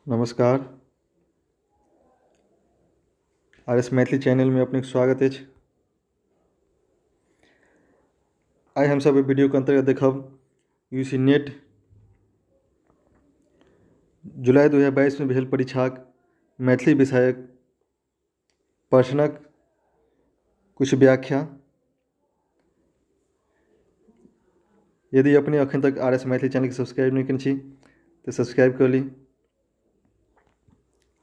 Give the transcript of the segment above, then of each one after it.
नमस्कार। R S Maithili चैनलमे अपनेके स्वागत अछि। आइ हमसभ एहि वीडियोके अन्तर्गत देखब यू सी नेट जुलाई 2022मे भेल परीक्षाक मैथिली विषयक प्रश्नक किछु व्याख्या। यदि अपने अखन तक आर एस मैथिली चैनलके सब्सक्राइब नहि केने छी तऽ सब्सक्राइब कऽ ली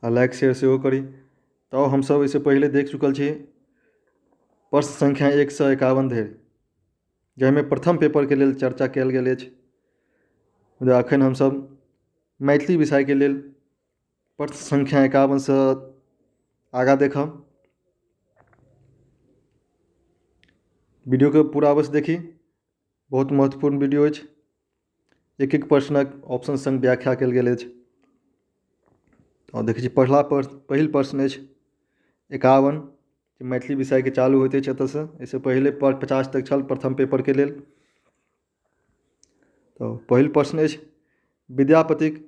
आ लाइक शेयर सेहो करी। तऽ हमसभ एहिसँ पहिले देख चुकल छी प्रश्न संख्या 151 धरि, जाहिमे प्रथम पेपरके लेल चर्चा कयल गेल अछि। मुदा अखन हमसभ मैथिली विषयके लेल प्रश्न संख्या 51सँ आगाँ देखब। वीडियोके पूरा अवश्य देखी, बहुत महत्वपूर्ण वीडियो अछि। एक एक प्रश्नक ऑप्शन सङ्ग व्याख्या कयल गेल अछि। आओर देखै छी पहिला पहिल प्रश्न अछि 51, मैथिली विषयके चालू होइत अछि एतऽसँ। एहिसँ पहिले 50 तक छल प्रथम पेपरके लेल। तऽ पहिल प्रश्न अछि विद्यापतिक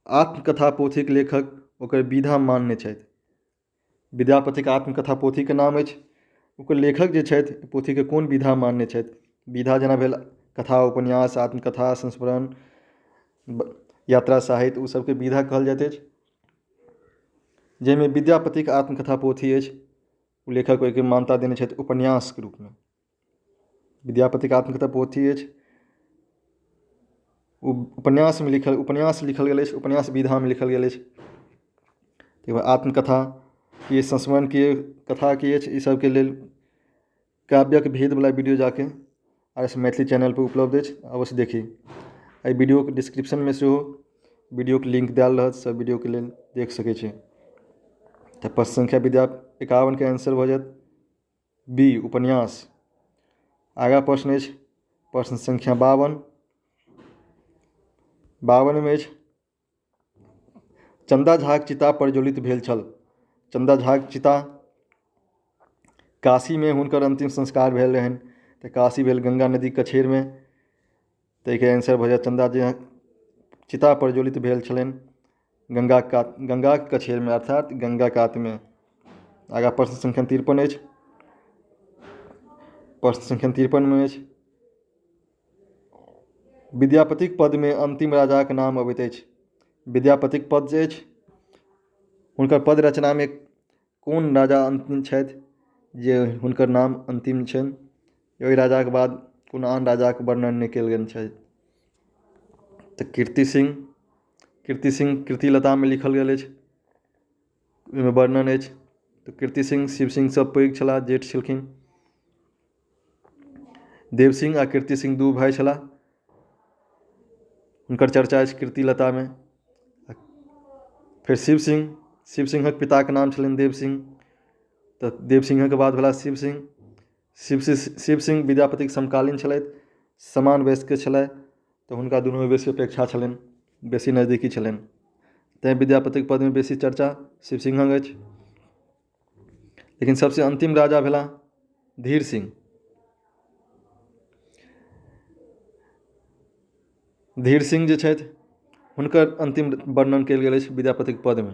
आत्मकथा पोथीक लेखक ओकर विधा मानने छथि। विद्यापतिक आत्मकथा पोथीके नाम अछि, ओकर लेखक जे छथि पोथीके कोन विधा मानने छथि। विधा जेना भेल कथा, उपन्यास, आत्मकथा, संस्मरण, यात्रा साहित्य, ओ सबके विधा कहल जाइत अछि। जाहिमे विद्यापतिक आत्मकथा पोथी अछि, ओ लेखक ओहिके मान्यता देने छथि उपन्यासके रूपमे। विद्यापतिक आत्मकथा पोथी अछि, ओ उपन्यासमे लिखल उपन्यास लिखल गेल अछि, उपन्यास विधामे लिखल गेल अछि। ताहिके बाद आत्मकथा की संस्मरण की कथा की अछि, ई सबके लेल काव्यक भेदवला वीडियो जाके आर एस मैथिली चैनलपर उपलब्ध अछि, अवश्य देखी। एहि वीडियोके डिस्क्रिप्शनमे सेहो वीडियोके लिंक देल रहत, सब वीडियोके लेल देख सकै छी। तऽ प्रश्न संख्या विद्या 51के आंसर भऽ जायत बी, उपन्यास। आगाँ प्रश्न अछि प्रश्न संख्या 52। 52मे अछि चन्दा झाक चिता प्रज्वलित भेल छल। चन्दा झाक चिता काशीमे हुनकर अन्तिम संस्कार भेल रहनि, तऽ काशी भेल गंगा नदी कछेरमे, तऽ एहिके आंसर भऽ जायत चन्दा जी चिता प्रज्वलित भेल छलनि गंगा कात, गंगाक कछेरमे, अर्थात गंगा कातमे। आगाँ प्रश्न संख्या 53 अछि। प्रश्न संख्या 53मे अछि विद्यापतिक पदमे अन्तिम राजाक नाम अबैत अछि। विद्यापतिक पद जे अछि हुनकर पद रचनामे कोन राजा अन्तिम छथि जे हुनकर नाम अन्तिम छनि, ओहि राजाक बाद कोनो आन राजाक वर्णन नहि कयल गेल छै। तऽ कीर्ति सिंह, कीर्ति सिंह कीर्तिलतामे लिखल गेल अछि, ओहिमे वर्णन अछि। तऽ कीर्ति सिंह शिव सिंहसँ पैघ छलाह, जेठ छलखिन। देव सिंह आ कीर्ति सिंह दू भाय छलाह, हुनकर चर्चा अछि कीर्तिलतामे। फेर शिव सिंह, शिव सिंहक पिताके नाम छलनि देव सिंह, तऽ देव सिंहक बाद भेला शिव सिंह। शिव सिंह विद्यापतिक समकालीन छलथि, समान वयस्के छलथि, तऽ हुनका दुनूमे बेसी अपेक्षा छलनि, बेसी नजदीकी छलनि, तैँ विद्यापतिक पदमे बेसी चर्चा शिव सिंहक अछि। लेकिन सबसँ अन्तिम राजा भेला धीर सिंह। धीर सिंह जे छथि हुनकर अन्तिम वर्णन कयल गेल अछि विद्यापतिक पदमे।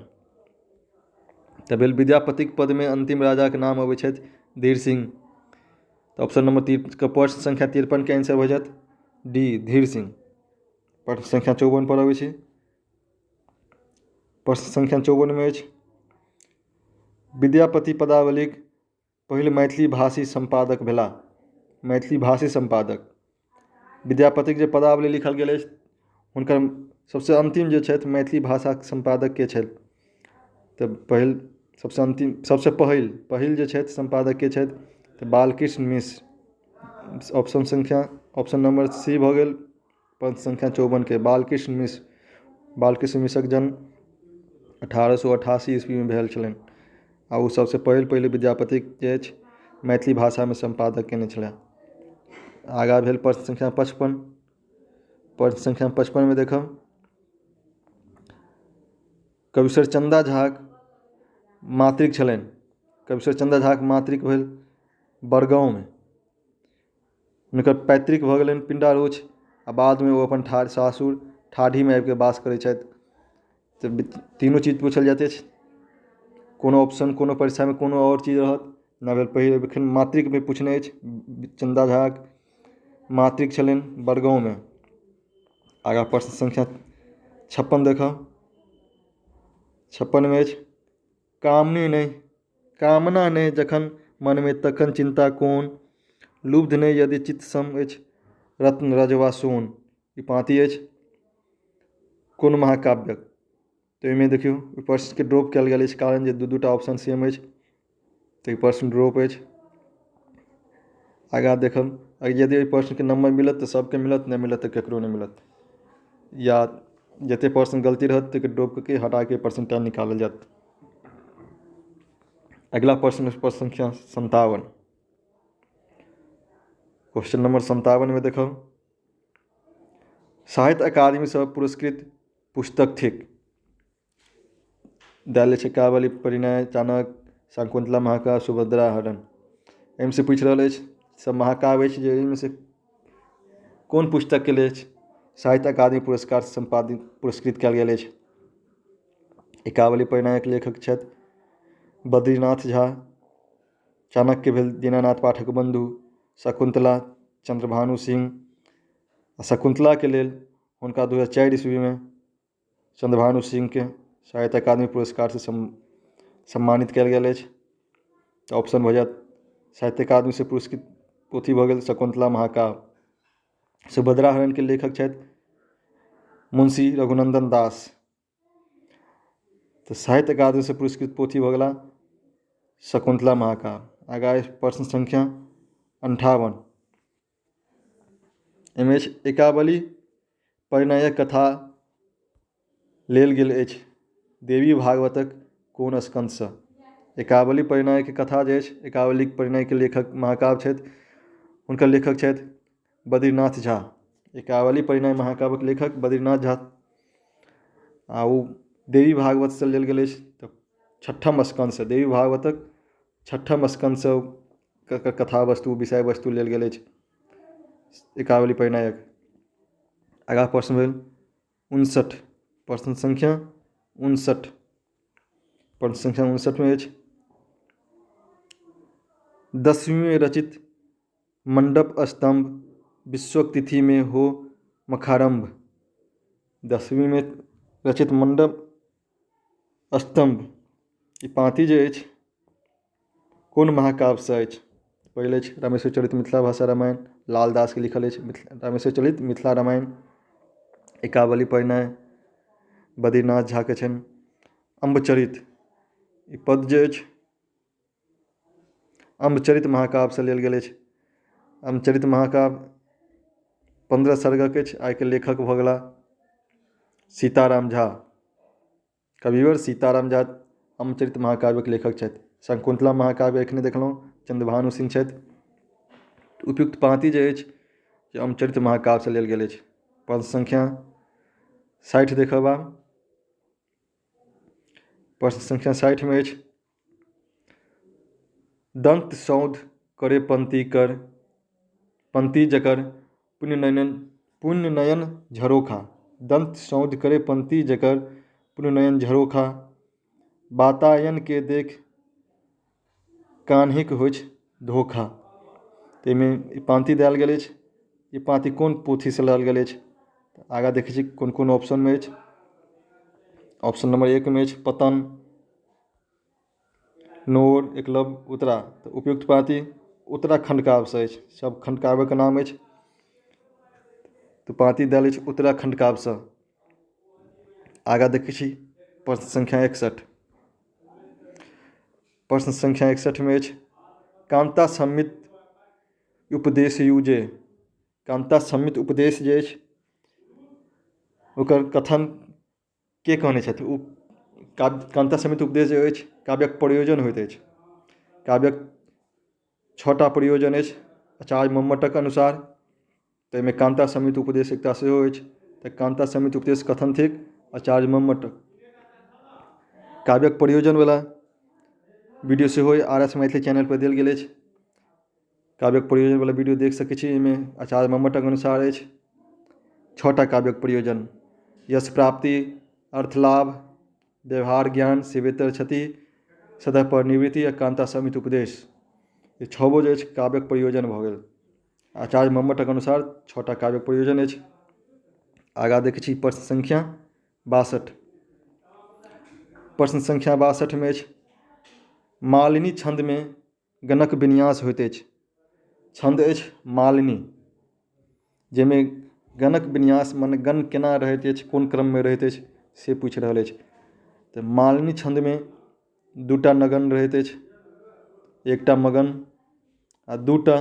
तऽ भेल विद्यापतिक पदमे अन्तिम राजाके नाम अबै छथि धीर सिंह। तऽ ऑप्शन नंबर के प्रश्न संख्या 53 के आंसर भऽ जायत डी, धीर सिंह। प्रश्न संख्या 54 पर अबै छी। प्रश्न संख्या 54मे अछि विद्यापति पदावलीक पहिल मैथिली भाषी सम्पादक भेलाह। मैथिली भाषी सम्पादक विद्यापतिक जे पदावली लिखल गेल अछि हुनकर सबसँ अन्तिम जे छथि मैथिली भाषाक सम्पादक के छथि? तऽ पहिल सबसँ अन्तिम सबसँ पहिल पहिल जे छथि सम्पादक के छथि? तऽ बालकृष्ण मिश्र। ऑप्शन संख्या ऑप्शन नंबर सी भऽ गेल प्रश्न संख्या 54 के, बालकृष्ण मिश्र। बालकृष्ण मिश्रक जन्म 1888 ईस्वीमे भेल छलनि आ ओ सबसँ पहिल पहिल विद्यापतिक जे अछि मैथिली भाषामे सम्पादक केने छलाह। आगाँ भेल प्रश्न संख्या 55। प्रश्न संख्या 55मे देखब कविश्वर चन्दा झाक मातृक छलनि। कविश्वर चन्दा झाक मातृक भेल बड़गाँवमे। हुनकर पैतृक भऽ गेलनि पिण्डारोछ आ बादमे ओ अपन सासुर ठाढ़ीमे आबिके वास करै छथि। तऽ तीनू चीज पूछल जाइत अछि। कोनो ऑप्शन कोनो परीक्षामे कोनो आओर चीज रहत। जेना भेल पहिल एखन मातृकमे पूछने अछि चन्दा झाक मातृक छलनि बड़गाँवमे। आगाँ प्रश्न संख्या 56 देखब। 56मे अछि कामनी नहि कामना नहि जखन मनमे तखन चिन्ता कोन, लुब्ध नहि यदि चित्त सम अछि रत्न रजवा सोन। ई पाँति अछि कोन महाकाव्यक? तऽ एहिमे देखियौ ओहि प्रश्नके ड्रॉप कयल गेल अछि, कारण जे दू दूटा ऑप्शन सेम अछि, तऽ ई प्रश्न ड्रॉप अछि। आगाँ देखब, यदि एहि प्रश्नके नम्बर मिलत तऽ सभके मिलत, नहि मिलत तऽ ककरो नहि मिलत, या जतेक प्रश्न गलती रहत ताहिके ड्रॉप कऽ के हटा कऽ परसेंटाइल निकालल जायत। अगिला प्रश्न प्रश्न संख्या 57। क्वेश्चन नंबर 57मे देखब, साहित्य अकादमीसँ पुरस्कृत पुस्तक थिक। देल अछि एकावली परिणय, चाणक्य, शकुन्तला महाकाव्य, सुभद्रा हरण। एहिमे से पूछि रहल अछि, सब महाकाव्य अछि जे एहिमे से कोन पुस्तकके लेल अछि साहित्य अकादमी पुरस्कार सम्पादित पुरस्कृत कयल गेल अछि। एकावली परिणयक लेखक छथि बद्रीनाथ झा, चाणक्य भेल दीनानाथ पाठक बन्धु, शकुन्तला चन्द्रभानु सिंह। आ शकुन्तलाके लेल हुनका 2004 ईस्वीमे चन्द्रभानु सिंहके साहित्य अकादमी पुरस्कारसँ सम्मानित कयल गेल अछि। तऽ ऑप्शन भऽ जायत साहित्य अकादमीसँ पुरस्कृत पोथी भऽ गेल शकुन्तला महाकाव्य। सुभद्रा हरणके लेखक छथि मुंशी रघुनन्दन दास। तऽ साहित्य अकादमीसँ पुरस्कृत पोथी भऽ गेला शकुन्तला महाकाव्य। आगाँ अछि प्रश्न संख्या 58। एहिमे अछि एकावली परिणयक कथा लेल गेल अछि देवी भागवतक कोन स्कन्धसँ? एकावली परिणयके कथा जे अछि, एकावली परिणयके लेखक महाकाव्य छथि, हुनकर लेखक छथि बद्रीनाथ झा। एकावली परिणय महाकाव्यक लेखक बद्रीनाथ झा, आ ओ देवी भागवतसँ लेल गेल अछि, तऽ छठम स्कन्धसँ, देवी भागवतक छठम स्कन्धसँ कथा वस्तु विषय वस्तु लेल गेल अछि एकावली परिणयक। आगाँ प्रश्न भेल 59। प्रश्न संख्या 59। प्रश्न संख्या 59मे अछि दसवींमे रचित मण्डप स्तम्भ विश्वक तिथिमे हो मखारम्भ। दसवींमे रचित मण्डप स्तम्भ ई पाँति जे अछि कोन महाकाव्यसँ अछि? पहिल अछि रामेश्वर चरित मिथिला भाषा रामायण, लालदासके लिखल अछि रामेश्वर चरित मिथिला रामायण। एकावली परिणय बद्रीनाथ झाके छनि। अम्बचरित ई पद जे अछि अम्बचरित महाकाव्यसँ लेल गेल अछि। अम्बचरित महाकाव्य 15 सर्गक अछि। आइके लेखक भऽ गेला सीताराम झा। कविवर सीताराम झा अम्बचरित महाकाव्यक लेखक छथि। शकुन्तला महाकाव्य एखने देखलहुँ चन्द्रभानु सिंह छथि। उपयुक्त पाँति जे अछि जे अम्बचरित महाकाव्यसँ लेल गेल अछि। पद संख्या 60 देखब आब। प्रश्न संख्या 60मे अछि दन्त सौध करे पंक्ति कर पंक्ति जकर पुण्य नयन पुण्य नयन झरोखा। दन्त सौध करे पंक्ति जकर पुण्य नयन झरोखा, वातायन के देख कान्हिक होइछ धोखा। तऽ एहिमे ई पाँति देल गेल अछि, ई पाँति कोन पोथीसँ लेल गेल अछि? आगाँ देखै छी कोन कोन ऑप्शनमे अछि। ऑप्शन नंबर 1 मे अछि पतन, नोर, एकलव्य, उत्तरा। तऽ उपयुक्त पाँति उत्तरा खण्डकाव्यसँ अछि। सब खण्डकाव्यके नाम अछि, तऽ पाँति देल अछि उत्तरा खण्डकाव्यसँ। आगाँ देखै छी प्रश्न संख्या 61। प्रश्न संख्या 61मे अछि कान्ता सम्मित उपदेश यूजे। कान्ता सम्मित उपदेश जे अछि ओकर कथन के कहने छथि? ओ कान्ता सम्मित उपदेश जे अछि काव्यक प्रयोजन होइत अछि। काव्यक 6टा प्रयोजन अछि आचार्य मम्मटक अनुसार, ताहिमे कान्ता सम्मित उपदेश एकटा सेहो अछि। तऽ कान्ता सम्मित उपदेश कथन थिक आचार्य मम्मटक। काव्यक प्रयोजनवला वीडियो सेहो आर एस मैथिली चैनलपर देल गेल अछि। काव्यक प्रयोजनवला वीडियो देख सकै छी। एहिमे आचार्य मम्मटक अनुसार अछि 6टा काव्यक प्रयोजन: यश प्राप्ति, अर्थलाभ, व्यवहार ज्ञान, सेवेतर क्षति, सतह पर निवृत्ति आ कान्ता समित उपदेश। ई 6 गो जे अछि काव्यक प्रयोजन भऽ गेल। आचार्य मम्मटक अनुसार 6टा काव्यक प्रयोजन अछि। आगाँ देखै छी प्रश्न संख्या 62। प्रश्न संख्या 62 मे अछि मालिनी छन्दमे गणक विन्यास होइत अछि। छन्द अछि मालिनी, जाहिमे गणक विन्यास मने गण केना रहैत अछि, कोन क्रममे रहैत अछि से पूछि रहल अछि। तऽ मालिनी छन्दमे 2टा नगण रहैत अछि, 1टा मगन आ 2टा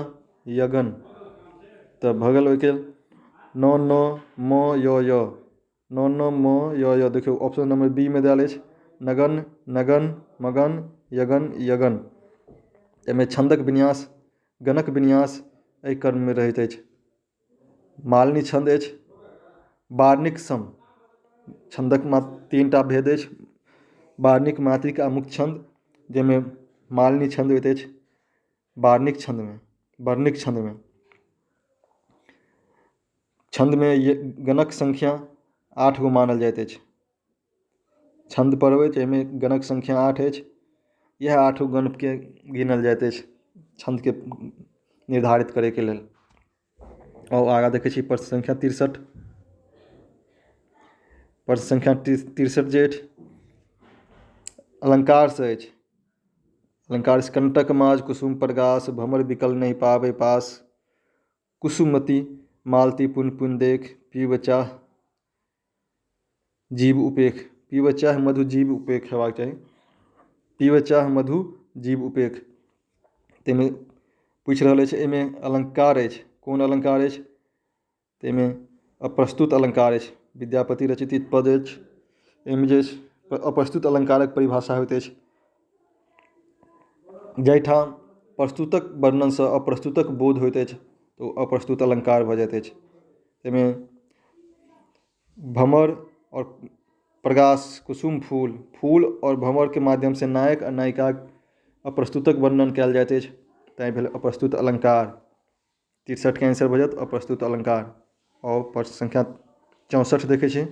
यगण। तऽ भऽ गेल ओहिके 9 9 म य य, 9 9 म य य। देखियौ ऑप्शन नंबर बी मे देल अछि नगन नगन मगन यगन यगन। एहिमे छन्दक विन्यास, गणक विन्यास एहि क्रममे रहैत अछि। मालिनी छन्द अछि वार्णिक सम। छन्दक 3टा भेद अछि, वार्णिक, मात्रिक आ मुक्त छन्द, जाहिमे मालिनी छन्द होइत अछि वार्णिक छन्दमे, वर्णिक छन्दमे। छन्दमे गणक संख्या 8 गो मानल जाइत अछि। छन्द पढ़बै तऽ एहिमे गणक संख्या 8 अछि। इएह 8 गो गणके गिनल जाइत अछि छन्दके निर्धारित करैके लेल। आओर आगाँ देखै छी प्रश्न संख्या 63। प्रश्न संख्या 63 जे अछि अलङ्कारसँ अछि। अलङ्कार कंटक माज कुसुम प्रगास, भ्रमर बिकल नहि पाबै पास, कुसुमति मालती पुन पुन देख, पीब चाह जीव उपेख। पीब चाह मधु जीव उपेख हेबाक चाही, पीब चाह मधु जीव उपेख। ताहिमे पूछि रहल अछि एहिमे अलङ्कार अछि, कोन अलङ्कार अछि? ताहिमे अप्रस्तुत अलङ्कार अछि। विद्यापति रचित ई पद अछि। एहिमे जे अछि अप्रस्तुत अलङ्कारक परिभाषा होइत अछि, जाहिठाम प्रस्तुतक वर्णनसँ अप्रस्तुतक बोध होइत अछि ओ अप्रस्तुत अलङ्कार भऽ जाइत अछि। एहिमे भ्रमर आओर प्रगास, कुसुम फूल, फूल आओर भ्रमरके माध्यमसँ नायक आ नायिकाक अप्रस्तुतक वर्णन कयल जाइत अछि, तैँ भेल अप्रस्तुत अलङ्कार। 63के आंसर भऽ जायत अप्रस्तुत अलङ्कार। आओर प्रश्न संख्या 64 देखै छी।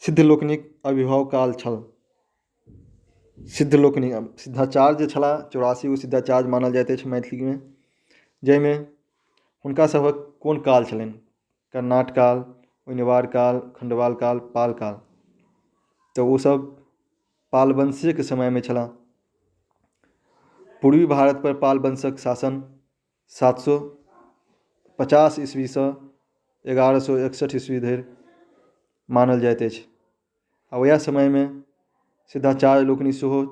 सिद्ध लोकनिक अभिभाव काल छल। सिद्ध लोकनि, सिद्धाचार्य जे छलाह 84 गो सिद्धाचार्य मानल जाइत अछि मैथिलीमे, जाहिमे हुनका सभक कोन काल छलनि? कर्नाट काल, ओइनवार काल, खण्डवाल काल, पाल काल। तऽ ओसभ पालवंशीयके समयमे छलाह। पूर्वी भारत पर पाल वंशक शासन 750 ईस्वीसँ 1161 ईस्वी धरि मानल जाइत अछि। आ उएह समयमे सिद्धाचार्य लोकनि सेहो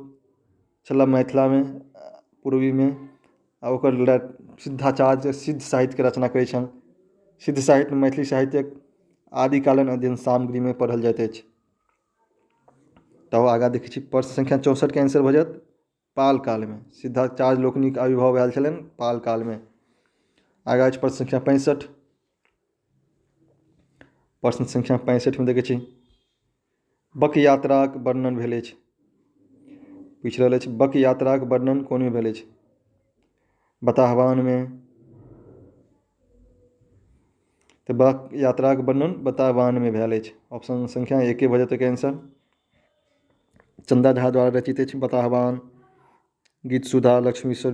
छलाह मिथिलामे, पूर्वीमे, आ ओकर सिद्धाचार्य सिद्ध साहित्यके रचना करै छनि। सिद्ध साहित्य मैथिली साहित्यक आदिकालीन अध्ययन सामग्रीमे पढ़ल जाइत अछि। तब आगाँ देखै छी प्रश्न संख्या 64के आंसर भऽ जायत पाल कालमे। सिद्धाचार्य लोकनिक आविर्भाव भेल छलनि पाल कालमे। आगाँ अछि प्रश्न संख्या 65। प्रश्न संख्या 65 मे देखै छी बक यात्राक वर्णन भेल अछि। पूछि रहल अछि बक यात्राक वर्णन कोनमे भेल अछि? बताहवानमे। तऽ बक यात्राक वर्णन बताहवानमे भेल अछि। ऑप्शन संख्या 1 भऽ जेतै आंसर। चन्दा झा द्वारा रचित अछि बताहवान, गीत सुधा, लक्ष्मीश्वर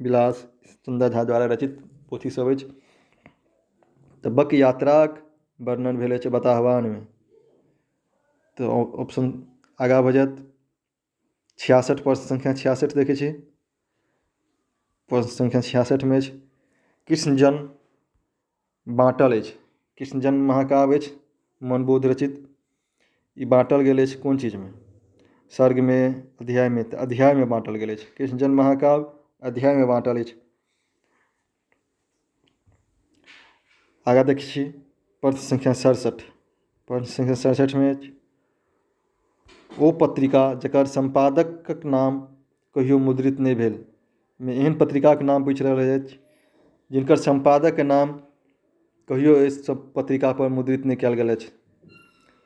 विलास, चन्दा झा द्वारा रचित पोथी सब अछि। तऽ बक यात्राक वर्णन भेल अछि बताहवानमे। तऽ ऑप्शन आगाँ भऽ जायत 66। प्रश्न संख्या 66 देखै छी। प्रश्न संख्या 66 मे अछि कृष्णजन्म बाँटल अछि। कृष्णजन्म महाकाव्य अछि मनबोध रचित। ई बाँटल गेल अछि कोन चीजमे? सर्गमे, अध्यायमे। तऽ अध्यायमे बाँटल गेल अछि। कृष्णजन्म महाकाव्य अध्यायमे बाँटल अछि। आगाँ देखै छी प्रश्न संख्या 67। प्रश्न संख्या 67 मे अछि ओ पत्रिका जकर सम्पादकक नाम कहियो मुद्रित नहि भेल। एहन पत्रिकाक नाम पूछि रहल अछि जिनकर सम्पादकके नाम कहियो एहि सब पत्रिकापर मुद्रित नहि कयल गेल अछि।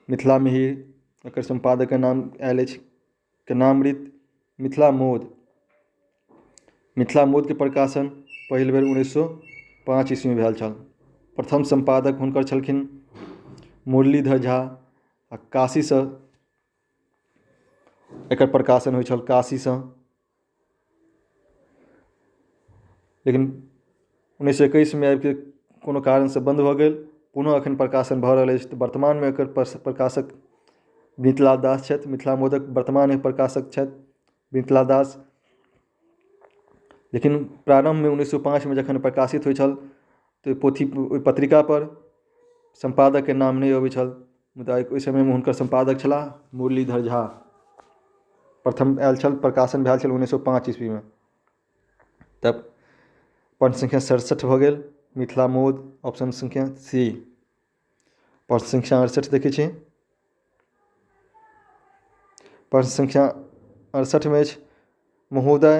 मिथिला मिहिर, एकर सम्पादकके नाम आयल अछि कनामृत, मिथिला मोद। मिथिला मोदके प्रकाशन पहिल बेर 1905 ईस्वीमे भेल छल। प्रथम सम्पादक हुनकर छलखिन मुरलीधर झा आ काशीसँ एकर प्रकाशन होइ छल काशीसँ। लेकिन 1921मे आबिके कोनो कारणसँ बन्द भऽ गेल। पुनः एखन प्रकाशन भऽ रहल अछि। तऽ वर्तमानमे एकर प्रकाशक मिथिला दास छथि। मिथिला मोदक वर्तमानमे प्रकाशक छथि मिथिला दास। लेकिन प्रारम्भमे 1905मे जखन प्रकाशित होइ छल तऽ पोथी ओहि पत्रिकापर सम्पादकके नाम नहि अबै छल, मुदा ओहि समयमे हुनकर सम्पादक छलाह मुरलीधर झा। प्रथम आयल छल, प्रकाशन भेल छल 1905 ईस्वीमे। तब प्रश्न सङ्ख्या 67 भऽ गेल मिथिला मोद, ऑप्शन सङ्ख्या सी। प्रश्न सङ्ख्या 68 देखै छी। प्रश्न सङ्ख्या 68मे अछि महोदय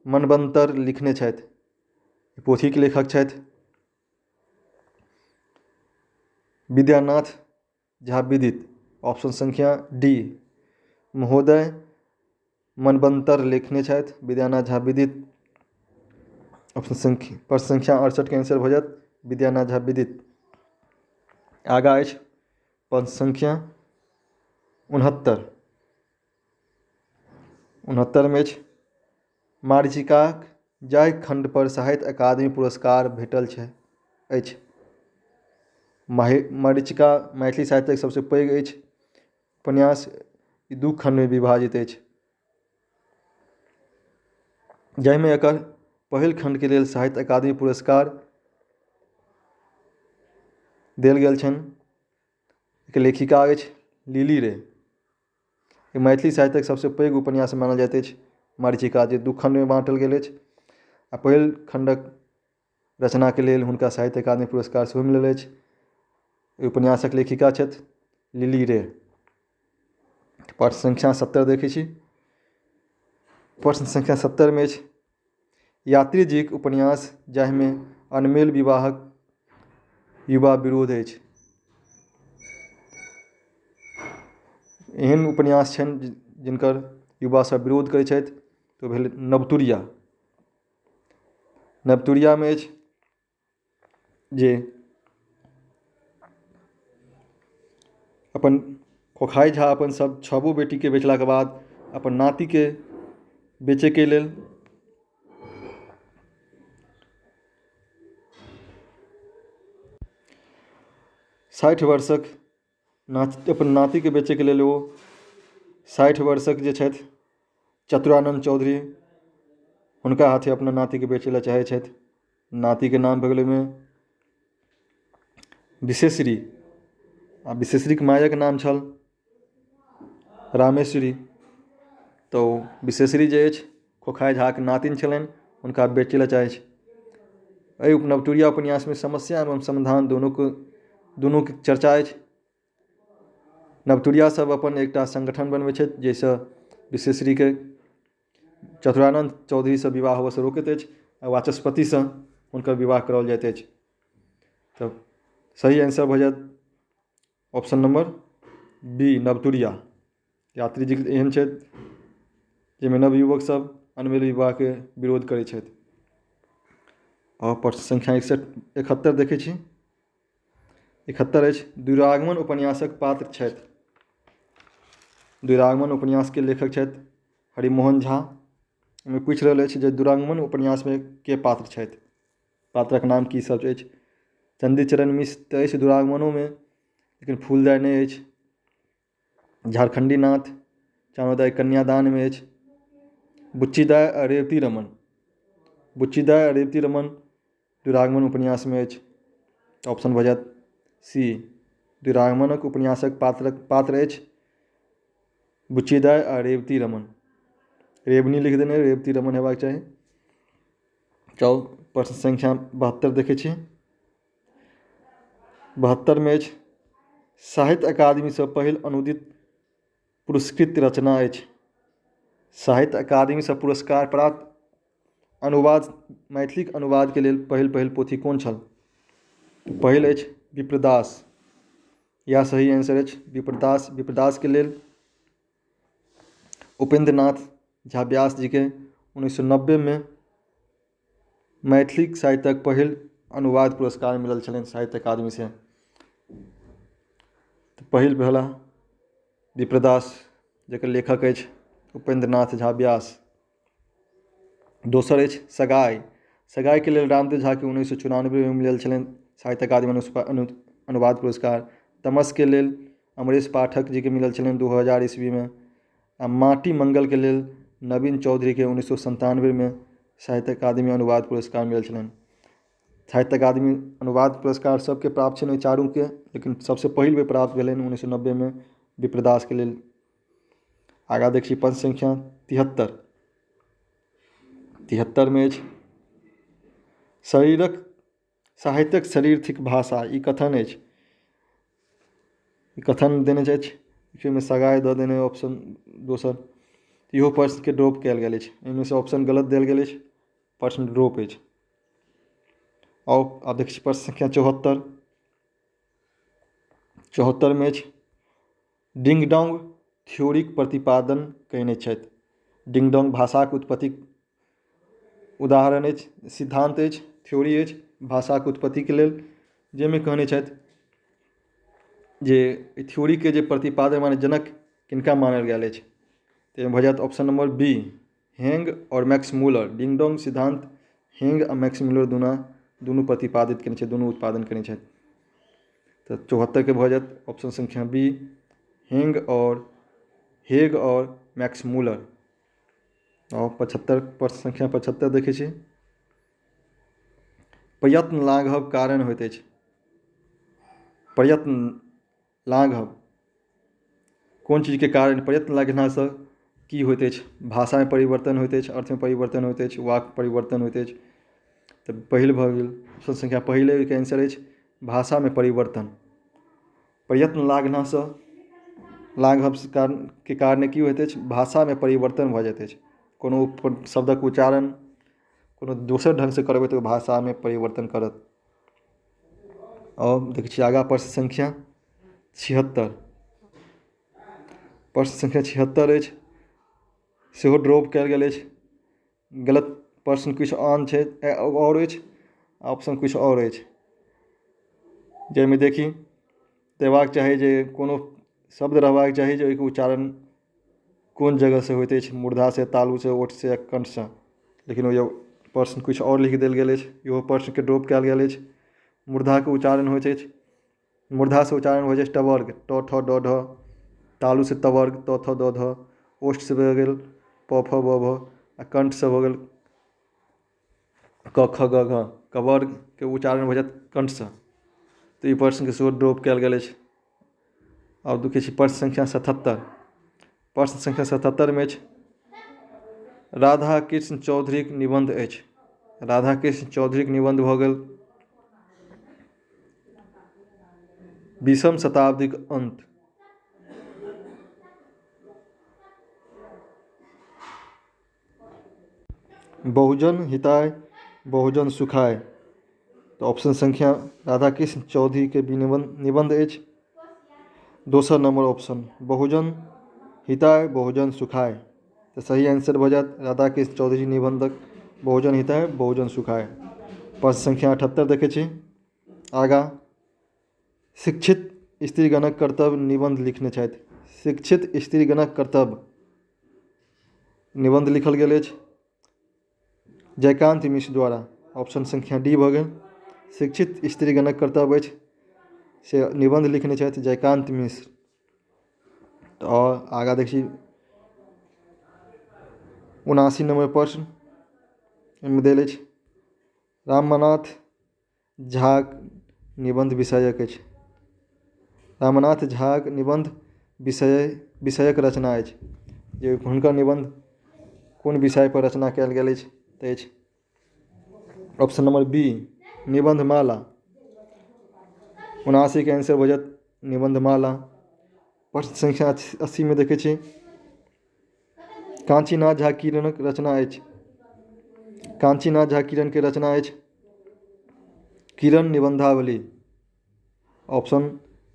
मनवन्तर लिखने छथि। पोथीके लेखक छथि विद्यानाथ झा विदित, ऑप्शन सङ्ख्या डी। महोदय मनवन्तर लिखने छथि विद्यानाथ झा विदित, ऑप्शन सङ्ख्या प्रश्न सङ्ख्या 68के आंसर भऽ जायत विद्यानाथ झा विदित। आगाँ अछि प्रश्न सङ्ख्या 69। 69मे अछि मारीचिकाक जाहि खण्ड पर साहित्य अकादमी पुरस्कार भेटल छै अछि। मरीचिका मैथिली साहित्यक सबसँ पैघ अछि उपन्यास। ई 2 खण्डमे विभाजित अछि, जाहिमे एकर पहिल खण्डके लेल साहित्य अकादमी पुरस्कार देल गेल छनि। एकर लेखिका अछि लिली रे। ई मैथिली साहित्यक सबसँ पैघ उपन्यास मानल जाइत अछि मरीचिका, जे 2 खण्डमे बाँटल गेल अछि आ पहिल खण्डक रचनाके लेल हुनका साहित्य अकादमी पुरस्कार सेहो मिलल अछि। एहि उपन्यासक लेखिका छथि लिली रे। प्रश्न सङ्ख्या 70 देखै छी। प्रश्न सङ्ख्या 70मे अछि यात्रीजीक उपन्यास जाहिमे अनमेल विवाहक युवा विरोध अछि। एहन उपन्यास छनि जिनकर युवा सब विरोध करै छथि, तऽ भेल नवतुरिया। नवतुरियामे अछि जे अपन खोखाइ झा अपन सब 6 बेटीके बेचलाके बाद अपन नातिके बेचैके लेल 60 वर्षक अपन नातिके बेचैके लेल ओ 60 वर्षक जे छथि चतुरानन्द चौधरी हुनका हाथे अपना नातिके बेचै लए चाहै छथि। नातिके नाम भऽ गेल ओहिमे विशेषरी आ विशेषरीके मायक नाम छल रामेश्वरी। तऽ ओ विशेषरी जे अछि खोखाइ झाके नातिन छलनि, हुनका बेचै लए चाहै छै। एहि नवतुरिया उपन्यासमे समस्या एवं समाधान दुनूके चर्चा अछि। नवतुरिया सब अपन एकटा संगठन बनबै छथि जाहिसँ विशेषरीके चतुरानन्द चौधरीसँ विवाह होबऽसँ रोकैत अछि आ वाचस्पतिसँ हुनकर विवाह कराओल जाइत अछि। तऽ सही आंसर भऽ जायत ऑप्शन नंबर बी नवतुरिया। यात्री जी एहन छथि जाहिमे नवयुवक सब अनमेल विवाहके विरोध करै छथि। आओर प्रश्न सङ्ख्या 71 देखै छी। 71 अछि द्विरागमन उपन्यासक पात्र छथि। द्विरागमन उपन्यासके लेखक छथि हरिमोहन झा। ओहिमे पूछि रहल अछि जे द्विरागमन उपन्यासमे के पात्र छथि, पात्रक नाम की सब अछि। चण्डीचरण मिश्र तऽ अछि द्विरागमनोमे, लेकिन फूलदाय नहि अछि। झारखण्डी नाथ चानोदाय कन्यादानमे अछि। बुच्चीदाय आ रेवती रमन, बुच्चीदाय आ रेवती रमन द्विरागमन उपन्यासमे अछि। ऑप्शन भऽ जायत सी। द्विरागमनक उपन्यासक पात्र अछि बुच्चीदाय आ रेवती रमन। रेवनी लिख देने, रेवती रमन हेबाक चाही। चल प्रश्न सङ्ख्या 72 देखै छी। 72मे अछि साहित्य अकादमीसँ पहिल अनुदित पुरस्कृत रचना अछि। साहित्य अकादमीसँ पुरस्कार प्राप्त अनुवाद मैथिलीक अनुवादके लेल पहिल पहिल पोथी कोन छल? पहिल अछि विप्रदास। इएह सही आंसर अछि विप्रदास। विप्रदासके लेल उपेन्द्र नाथ झा व्यास जीके 1990मे मैथिली साहित्यक पहिल अनुवाद पुरस्कार मिलल छलनि साहित्य अकादमीसँ। तऽ पहिल भेला विप्रदास, जकर लेखक अछि उपेन्द्रनाथ झा व्यास। दोसर अछि सगाइ। सगाइके लेल रामदेव झाके 1994मे मिलल छलनि साहित्य अकादमी अनुवाद पुरस्कार। तमसके लेल अमरेश पाठक जीके मिलल छलनि 2000 ईस्वीमे। आ माटि मङ्गलके लेल नवीन चौधरीके 1997मे साहित्य अकादमी अनुवाद पुरस्कार मिलल छलनि। साहित्य अकादमी अनुवाद पुरस्कार सभके प्राप्त छनि ओहि चारूके, लेकिन सभसँ पहिल बेर प्राप्त भेलनि 1990मे विप्रदासके लेल। आगाँ देखी प्रश्न संख्या 73। 73मे अछि शरीरक साहित्यक शरीर थिक भाषा, ई कथन अछि। ई कथन देने अछि, ओहिमे सगाइ दऽ देने ऑप्शन दोसर। इहो प्रश्नके ड्रॉप कयल गेल अछि, एहिमे से ऑप्शन गलत देल गेल अछि, प्रश्न ड्रॉप अछि। आउ आब देखै छी प्रश्न संख्या 74। 74मे अछि डिंग डोंग थ्योरीक प्रतिपादन कयने छथि। डिंग डोंग भाषाक उत्पत्तिक उदाहरण अछि, सिद्धान्त अछि, थ्योरी अछि भाषाक उत्पत्तिके लेल, जाहिमे कहने छथि जे थ्योरीके जे प्रतिपादन माने जनक किनका मानल गेल अछि। तऽ एहिमे भऽ जायत ऑप्शन नम्बर बी, हेंग आओर मैक्स मूलर। डिंग डोंग सिद्धान्त हेंग आ मैक्स मूलर दुनू प्रतिपादित कयने छथि, दुनू उत्पादन कयने छथि। तऽ 74के भऽ जायत ऑप्शन संख्या बी, हेंग आओर हेग आओर मैक्स मूलर। आओर 75, प्रश्न संख्या 75 देखै छी। प्रयत्न लाघव कारण होइत अछि। प्रयत्न लाघव कोन चीजके कारण? प्रयत्न लगेलासँ की होइत अछि? भाषामे परिवर्तन होइत अछि, अर्थमे परिवर्तन होइत अछि, वाक्य परिवर्तन होइत अछि। तऽ पहिल भऽ गेल ऑप्शन संख्या पहिले, ओहिके आंसर अछि भाषामे परिवर्तन। प्रयत्न लागलासँ लाघव के कारण की होइत अछि? भाषामे परिवर्तन भऽ जाइत अछि। कोनो शब्दक उच्चारण कोनो दोसर ढङ्गसँ करबै तऽ ओ भाषामे परिवर्तन करत। आओर देखै छी आगाँ प्रश्न संख्या 76। प्रश्न संख्या 76 अछि, सेहो ड्रॉप कयल गेल अछि। गलत प्रश्न किछु आन छै आओर अछि, ऑप्शन किछु आओर अछि, जाहिमे देखी देबाक चाही जे कोनो शब्द रहबाक चाही जे ओहिके उच्चारण कोन जगहसँ होइत अछि, मूर्धासँ, तालुसँ, ओठसँ या कण्ठसँ। लेकिन ओहि प्रश्न किछु आओर लिख देल गेल अछि, इहो प्रश्नके ड्रॉप कयल गेल अछि। मूर्धाके उच्चारण होइत अछि, मूर्धासँ उच्चारण होइत अछि टवर्ग, ट ठ ड ढ। तालुसँ तवर्ग, त थ द ध। ओष्ठसँ भऽ गेल प फ ब भ। आ कण्ठसँ भऽ गेल क ख ग घ। कवर्गके उच्चारण भऽ जायत कण्ठसँ। तऽ ई प्रश्नके सेहो ड्रॉप कयल गेल अछि। आब देखै छी प्रश्न संख्या 77। प्रश्न संख्या 77मे अछि राधा कृष्ण चौधरीक निबन्ध अछि। राधा कृष्ण चौधरीक निबन्ध भऽ गेल 20म शताब्दीक अन्त। बहुजन हिताय बहुजन सुखाय। तऽ ऑप्शन संख्या राधा कृष्ण चौधरीके निबन्ध अछि दोसर नंबर ऑप्शन, बहुजन हिताय बहुजन सुखाय। तऽ सही आंसर भऽ जायत राधा कृष्ण चौधरी निबन्धक बहुजन हिताय बहुजन सुखाय। प्रश्न संख्या 78 देखै छी आगाँ। शिक्षित स्त्रीगणक कर्तव्य निबन्ध लिखने छथि। शिक्षित स्त्रीगणक कर्तव्य निबन्ध लिखल गेल अछि जयकान्त मिश्र द्वारा। ऑप्शन संख्या डी भऽ गेल। शिक्षित स्त्रीगणक कर्तव्य अछि से निबन्ध लिखने छथि जयकान्त मिश्र। तऽ आओर आगाँ देखी 79 नम्बर प्रश्न, एहिमे देल अछि रामनाथ झाक निबन्ध विषयक अछि। रामनाथ झाक निबन्ध विषयक रचना अछि, जे हुनकर निबन्ध कोन विषय पर रचना कयल गेल अछि तऽ अछि ऑप्शन नम्बर बी, निबन्धमाला। 79के आंसर भऽ जायत निबन्धमाला। प्रश्न संख्या 80मे देखै छी काञ्चीनाथ झा किरणक रचना अछि। काञ्चीनाथ झा किरणके रचना अछि किरण निबन्धावली। ऑप्शन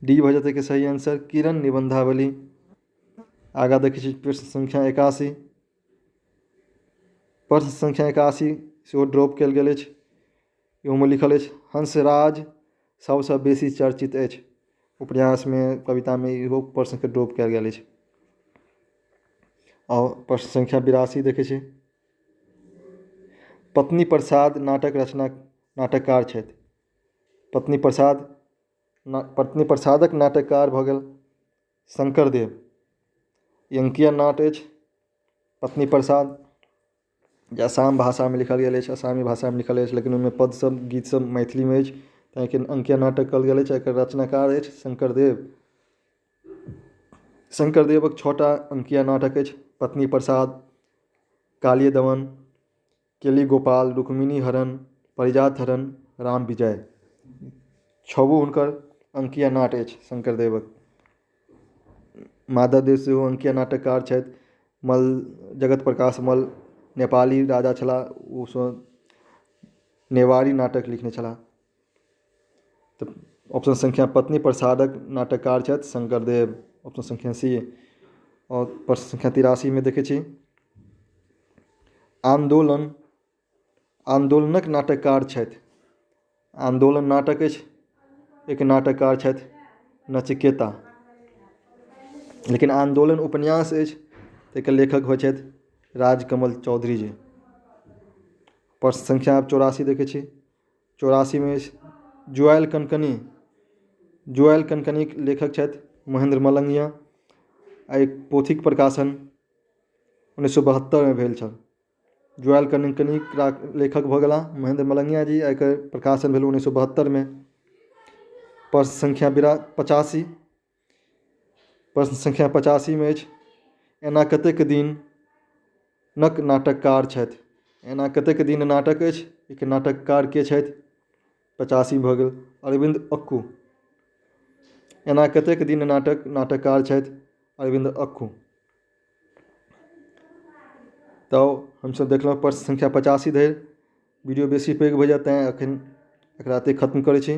डी भऽ जेतै के सही आंसर, किरण निबन्धावली। आगाँ देखै छी प्रश्न संख्या 81। प्रश्न संख्या 81 सेहो ड्रॉप कयल गेल अछि। इहोमे लिखल अछि हंसराज सबसँ बेसी चर्चित अछि। उपन्यासमे, कवितामे इहो प्रश्नके ड्रॉप कयल गेल अछि। आओर प्रश्न संख्या 82 देखै छी। पत्नी प्रसाद नाटक रचना नाटककार छथि। पत्नी प्रसाद, पत्नी प्रसादक नाटककार भऽ गेल शंकरदेव। ई अंकिया नाट अछि पत्नी प्रसाद, जे आसाम भाषामे लिखल गेल अछि, आसामी भाषामे लिखल अछि, लेकिन ओहिमे पदसभ, गीतसभ मैथिलीमे अछि, ताहिके अंकिया नाटक कहल गेल अछि। एकर रचनाकार अछि शंकरदेव। शंकरदेवक 6टा अंकिया नाटक अछि: पत्नी प्रसाद, कालिय दमन, केली गोपाल, रुक्मिणी हरण, पारिजात हरण, राम विजय। 6गो हुनकर अंकिया नाट अछि शंकरदेवक। माधवदेव सेहो अंकिया नाटककार छथि। मल्ल, जगत प्रकाश मल्ल नेपाली राजा छलाह, ओ सब नेवारी नाटक लिखने छलाह। तऽ ऑप्शन संख्या पत्नी प्रसादक नाटककार छथि शंकरदेव, ऑप्शन संख्या सी। आओर प्रश्न संख्या 83मे देखै छी। आन्दोलन, आन्दोलनक नाटककार छथि। आन्दोलन नाटक अछि, एक नाटककार छथि नचिकेता। लेकिन आन्दोलन उपन्यास अछि, ताहिके लेखक होइ छथि राजकमल चौधरी जी। प्रश्न संख्या 84 देखै छी। 84मे अछि जुआयल कनकनी। जुआयल कनकनीक लेखक छथि महेन्द्र मलंगिया। एहि पोथीक प्रकाशन 1972मे भेल छल। जुआयल कनकनीक लेखक भऽ गेलाह महेन्द्र मलंगिया जी, एकर प्रकाशन भेल 1972मे। प्रश्न संख्या 85। प्रश्न संख्या 85मे अछि एना कतेक दिन नक नाटककार छथि। एना कतेक दिन नाटक अछि, एहिके नाटककार के छथि? 85 भऽ गेल अरविन्द अक्कू। एना कतेक दिन नाटक नाटककार छथि अरविन्द अक्कू। तऽ हमसभ देखलहुँ प्रश्न संख्या 85 धरि। वीडियो बेसी पैघ भऽ जायत, तैँ एखन एकरा एतहि खत्म करै छी।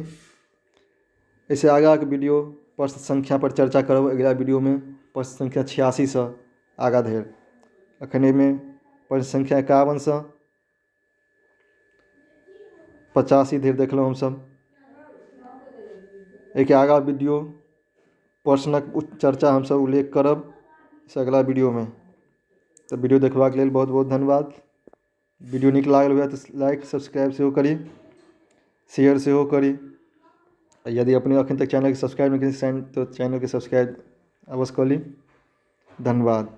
एहिसँ आगाँके वीडियो प्रश्न संख्या पर चर्चा करब अगिला वीडियोमे, प्रश्न संख्या 86सँ आगाँ धरि। एखन एहिमे प्रश्न संख्या 51सँ 85 धरि देखलहुँ हमसभ। एहिके आगाँ वीडियो प्रश्नक चर्चा हमसभ उल्लेख करब से अगिला वीडियोमे। तऽ वीडियो देखबाक लेल बहुत बहुत धन्यवाद। वीडियो नीक लागल हुए तऽ लाइक सब्सक्राइब सेहो करी, शेयर सेहो करी। यदि अपने अखन तक चैनलके सब्सक्राइब नहि केने छी तऽ चैनलके सब्सक्राइब अवश्य कऽ ली। धन्यवाद।